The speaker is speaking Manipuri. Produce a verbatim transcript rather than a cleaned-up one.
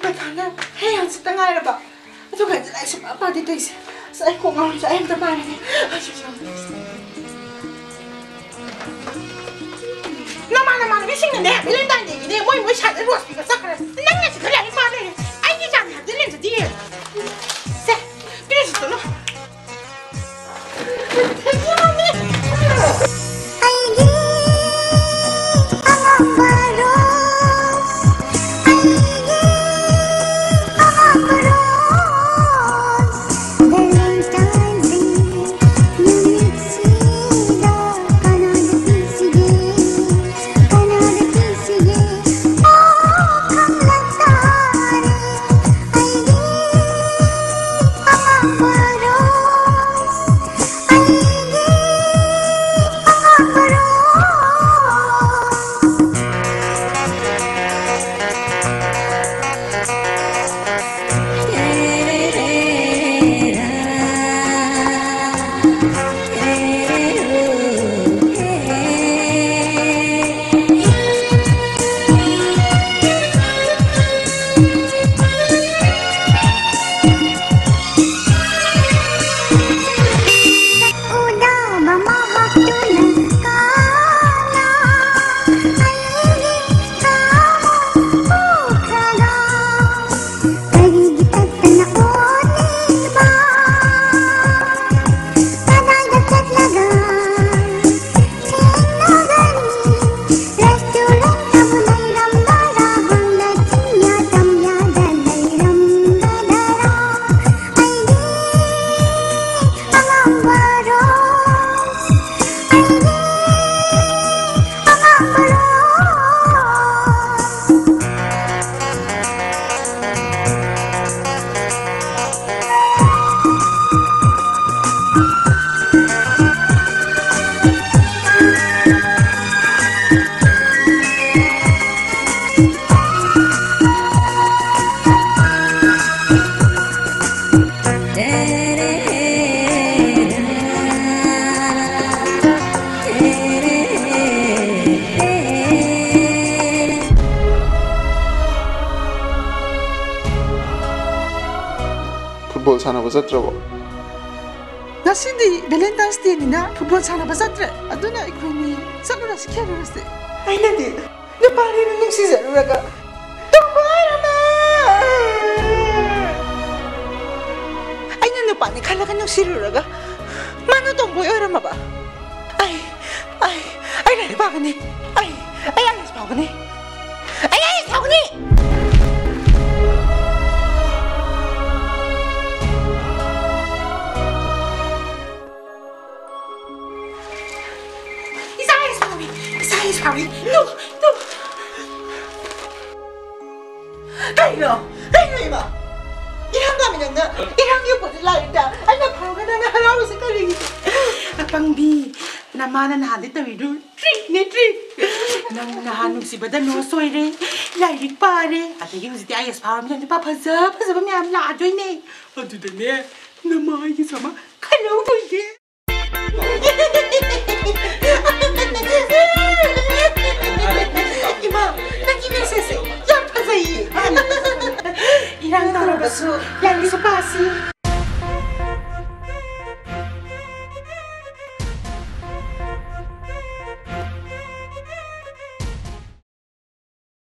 ꯄꯩꯈꯥꯅ ꯍꯌꯦꯡ ꯍꯪꯆꯤꯠꯇ ꯉꯥꯏꯔꯕ꯫ ꯑꯗꯨꯒ ꯂꯥꯏꯔꯤꯛ ꯁꯨꯡꯄꯥ ꯄꯥꯗꯦ ꯇꯧꯔꯤꯁꯦ꯫ ꯑꯁ, ꯑꯩ ꯀꯣꯛ ꯉꯥꯎꯔꯤꯁꯦ꯫ ꯑꯩ ꯑꯝꯇ ꯄꯥꯔꯒꯦ꯫ ꯅꯃꯥꯟ ꯅꯃꯥꯟꯅꯕꯤꯁꯤꯡꯅꯅꯦ, ꯚꯦꯂꯦꯟꯇꯥꯏꯟ ꯗꯦꯒꯤꯅꯦ, ꯃꯣꯏ ꯃꯣꯏ ꯁꯥꯏꯗ ꯔꯣꯁ ꯄꯤꯕ ꯆꯠꯈ꯭ꯔꯦ꯫ ꯅꯪꯅ ꯁꯤꯗ ꯂꯥꯏꯔꯤꯛ ꯄꯥ ꯂꯩꯔꯦ꯫ ꯑꯩꯒꯤ ꯆꯥꯡ ꯍꯥꯞꯇꯤ ꯂꯦꯝꯖꯗꯤꯌꯦ꯫ ꯁꯦ, ꯄꯤꯔꯨꯁꯤ ꯆꯠꯂꯣ꯫ ꯑꯩꯒꯤ ꯑꯉꯥꯡꯕ ꯔꯣꯁ, ꯑꯩꯒꯤ ꯑꯉꯥꯡꯕ ꯔꯣꯁ, ꯚꯦꯂꯦꯟꯇꯥꯏꯟ ꯗꯦ ꯅꯨꯃꯤꯠꯁꯤꯗ ꯀꯅꯥꯗ ꯄꯤꯁꯤꯒꯦ, ꯀꯅꯥꯗ ꯄꯤꯁꯤꯒꯦ? ꯕꯣꯜ ꯁꯥꯟꯅꯕ ꯆꯠꯇ꯭ꯔꯕꯣ? ꯉꯁꯤꯗꯤ ꯚꯦꯂꯦꯟꯇꯥꯏꯟꯁ ꯗꯦꯅꯤꯅ ꯐꯨꯠꯕꯣꯜ ꯁꯥꯟꯅꯕ ꯆꯠꯇ꯭ꯔꯦ꯫ ꯑꯗꯨꯅ ꯑꯩꯈꯣꯏꯅꯤ ꯆꯠꯂꯨꯔꯁꯤ, ꯈꯦꯠꯂꯨꯔꯁꯤ꯫ ꯑꯩꯅꯗꯤ ꯅꯨꯄꯥꯅꯤꯅ ꯅꯨꯡꯁꯤꯖꯔꯨꯔꯒ ꯇꯣꯝꯕꯣꯏ ꯑꯣꯏꯔꯝꯃꯦ꯫ ꯑꯩꯅ ꯅꯨꯄꯥꯅꯤ ꯈꯜꯂꯒ ꯅꯨꯡꯁꯤꯔꯨꯔꯒ ꯃꯥꯅ ꯇꯣꯝꯕꯣꯏ ꯑꯣꯏꯔꯝꯃꯕ꯫ ꯑꯩ ꯑꯩ ꯑꯩ ꯂꯥꯏꯔꯤꯛ ꯄꯥꯒꯅꯤ꯫ ꯑꯩ ꯑꯩ ꯑꯥꯏ ꯑꯦꯁ ꯐꯥꯎꯒꯅꯤ꯫ ꯑꯩ ꯑꯥꯏ ꯑꯦꯁ ꯐꯥꯎꯒꯅꯤ꯫ ꯏꯆꯥ ꯑꯥꯏ ꯑꯦꯁ ꯐꯥꯎꯏ꯫ ꯏꯆꯥ ꯑꯥꯏ ꯑꯦꯁ ꯐꯥꯎꯏ꯫ Two two. ꯀꯩꯅꯣ? ꯀꯩꯅꯣ ꯏꯃꯥ? ꯏꯔꯥꯡ ꯇꯥꯃꯤ ꯅꯪꯅ ꯏꯔꯥꯡꯒꯤ ꯑꯣꯄꯣꯖꯤꯠ ꯂꯥꯏꯔꯤꯛꯇ ꯑꯩꯅ ꯐꯥꯎꯔꯒ ꯅꯪꯅ ꯍꯔꯥꯎꯔꯤꯁꯦ ꯀꯔꯤꯒꯤꯅꯣ? ꯑꯄꯪꯕꯤ, ꯅꯃꯥꯅ ꯅꯍꯥꯟꯗꯩ ꯇꯧꯔꯤꯗꯨ ꯇ꯭ꯔꯤꯛꯅꯦ, ꯇ꯭ꯔꯤꯛ꯫ ꯅꯪ ꯅꯍꯥꯟ ꯅꯨꯡꯁꯤꯕꯗ ꯂꯣꯁ ꯑꯣꯏꯔꯦ, ꯂꯥꯏꯔꯤꯛ ꯄꯥꯔꯦ, ꯑꯗꯒꯤ ꯍꯧꯖꯤꯛꯇꯤ ꯑꯥꯏ ꯑꯦꯁ ꯐꯥꯎꯔꯕꯅꯤꯅ ꯅꯨꯄꯥ ꯐꯖ ꯐꯖꯕ ꯃꯌꯥꯝ ꯂꯥꯛꯑꯗꯣꯏꯅꯦ꯫ ꯑꯗꯨꯗꯅꯦ ꯅꯃꯥ ꯑꯩꯒꯤꯁꯨ ꯑꯃ ꯈꯜꯍꯧꯗꯣꯏꯅꯦ꯫ ꯏꯃꯥ, ꯅꯪꯒꯤ ꯃꯦꯁꯦꯖꯁꯦ ꯌꯥꯝ ꯐꯖꯩꯌꯦ꯫ ꯏꯔꯥꯡ ꯇꯧꯔꯕꯁꯨ ꯂꯥꯏꯔꯤꯛꯁꯨ ꯄꯥꯁꯤ꯫